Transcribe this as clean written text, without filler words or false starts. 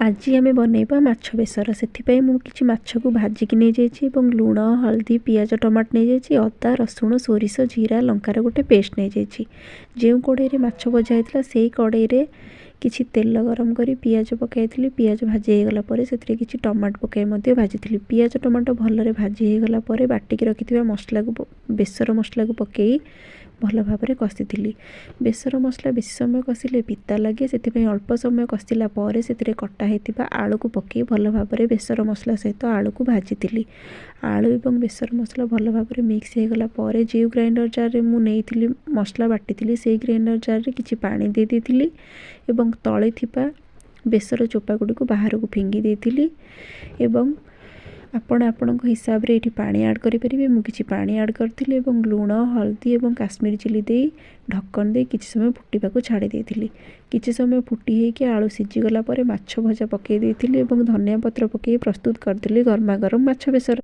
ଆଜି ଆମେ ବନେଇବା ମାଛ ବେସର। ସେଥିପାଇଁ ମୁଁ କିଛି ମାଛକୁ ଭାଜିକି ନେଇଯାଇଛି ଏବଂ ଲୁଣ, ହଳଦୀ, ପିଆଜ, ଟମାଟୋ ନେଇଯାଇଛି, ଅଦା, ରସୁଣ, ସୋରିଷ, ଜିରା, ଲଙ୍କାର ଗୋଟେ ପେଷ୍ଟ ନେଇଯାଇଛି। ଯେଉଁ କଡ଼େଇରେ ମାଛ ଭଜା ହେଇଥିଲା, ସେଇ କଡ଼େଇରେ କିଛି ତେଲ ଗରମ କରି ପିଆଜ ପକାଇଥିଲି। ପିଆଜ ଭାଜି ହେଇଗଲା ପରେ ସେଥିରେ କିଛି ଟମାଟୋ ପକାଇ ମଧ୍ୟ ଭାଜିଥିଲି। ପିଆଜ ଟମାଟୋ ଭଲରେ ଭାଜି ହେଇଗଲା ପରେ ବାଟିକି ରଖିଥିବା ମସଲାକୁ, ବେସର ମସଲାକୁ ପକାଇ ଭଲ ଭାବରେ କଷିଥିଲି। ବେସର ମସଲା ବେଶୀ ସମୟ କଷିଲେ ପିତା ଲାଗେ, ସେଥିପାଇଁ ଅଳ୍ପ ସମୟ କଷିଲା ପରେ ସେଥିରେ କଟା ହେଇଥିବା ଆଳୁକୁ ପକାଇ ଭଲ ଭାବରେ ବେସର ମସଲା ସହିତ ଆଳୁକୁ ଭାଜିଥିଲି। ଆଳୁ ଏବଂ ବେସର ମସଲା ଭଲ ଭାବରେ ମିକ୍ସ ହେଇଗଲା ପରେ ଯେଉଁ ଗ୍ରାଇଣ୍ଡର ଜାର୍ରେ ମୁଁ ନେଇଥିଲି, ମସଲା ବାଟିଥିଲି, ସେଇ ଗ୍ରାଇଣ୍ଡର ଜାର୍ରେ କିଛି ପାଣି ଦେଇ ଦେଇଥିଲି ଏବଂ ତଳେ ଥିବା ବେସର ଚୋପା ଗୁଡ଼ିକୁ ବାହାରକୁ ଫିଙ୍ଗି ଦେଇଥିଲି। ଏବଂ ଆପଣ ଆପଣଙ୍କ ହିସାବରେ ଏଇଠି ପାଣି ଆଡ଼୍ କରିପାରିବେ। ମୁଁ କିଛି ପାଣି ଆଡ଼୍ କରିଥିଲି ଏବଂ ଲୁଣ, ହଳଦୀ ଏବଂ କାଶ୍ମୀରୀ ଚିଲି ଦେଇ ଢକ୍କଣ ଦେଇ କିଛି ସମୟ ଫୁଟିବାକୁ ଛାଡ଼ି ଦେଇଥିଲି। କିଛି ସମୟ ଫୁଟି ହେଇକି ଆଳୁ ସିଝିଗଲା ପରେ ମାଛ ଭଜା ପକାଇ ଦେଇଥିଲି ଏବଂ ଧନିଆ ପତ୍ର ପକାଇ ପ୍ରସ୍ତୁତ କରିଥିଲି ଗରମା ଗରମ ମାଛ ବେସର।